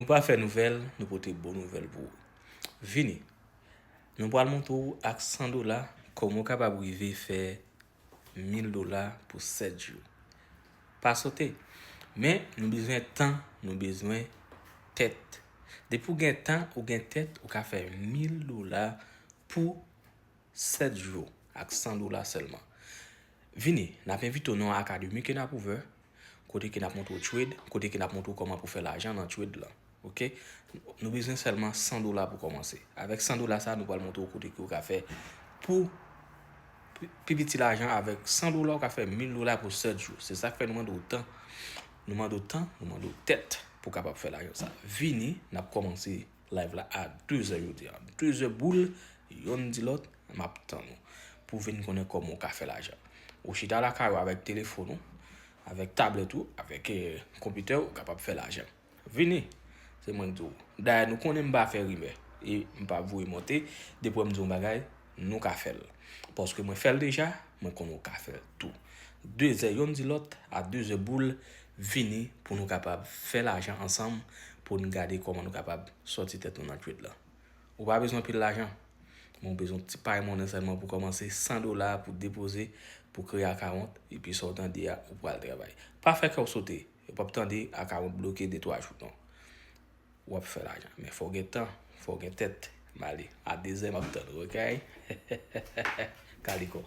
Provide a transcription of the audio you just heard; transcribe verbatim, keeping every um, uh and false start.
Nou pa fè nouvèl, nou pote bon nouvèl pou ou. Vini. Nou pral montre w ak san dola kòman w kapab rive fè mil dola pou sèt jou. Pa sote. Men, nou bezwen tan, nou bezwen tèt. Depi w gen tan, ou gen tèt, ou ka fè mil dola pou sèt jou ak san dola sèlman. Vini, n ap envite w nan yon akademi ke n ap ouvè, kote ke n ap montre w trade, kote ke n ap montre w kòman pou fè lajan nan trade lan. Oke? Nou bezwen sèlman san dola pou kòmanse. Avèk san dola sa, nou pral montre w kote ke w ka fè pou pi, pi piti lajan. Avèk san dola, w ka fè mil dola pou sèt jou. Se sa k fè nou mande w tan. Nou mande w tan, nou mande w tèt pou w kapab fè lajan sa. Vini, n ap kòmanse live la a de zè jodi a. De zè boul, yonn di lòt, m ap tann ou pou vin konnen kòman w ka fè lajan. Ou chita lakay ou avèk telefòn ou, avèk tablèt ou, avèk eh, konpitè ou, ou kapab fè lajan. Vini, se mwen k di w. Dayè, nou konnen m pa fè rimè e m pa voye monte. Depi w wè m di yon bagay, nou ka fè l. Paske mwen fè l deja, mwen konnen w ka fè l tou. De zè yonn di lòt, a de zè boul, vini pou nou kapab fè lajan ansanm, pou n gade kòman nou kapab sòti tèt nou nan trade lan. Ou pa bezwen anpil lajan, men ou bezwen ti pay monnen sèlman pou kòmanse, san dola pou depoze, pou kreye akawont, epi sa w tande a, ou pral travay. Pa fè kè w sote, ou p ap tande akawont bloke de twa jou non. W ap fè lajan, men fò w gen tan, fò w gen tèt. M ale, a de zè m ap tann ou, oke? Kaliko.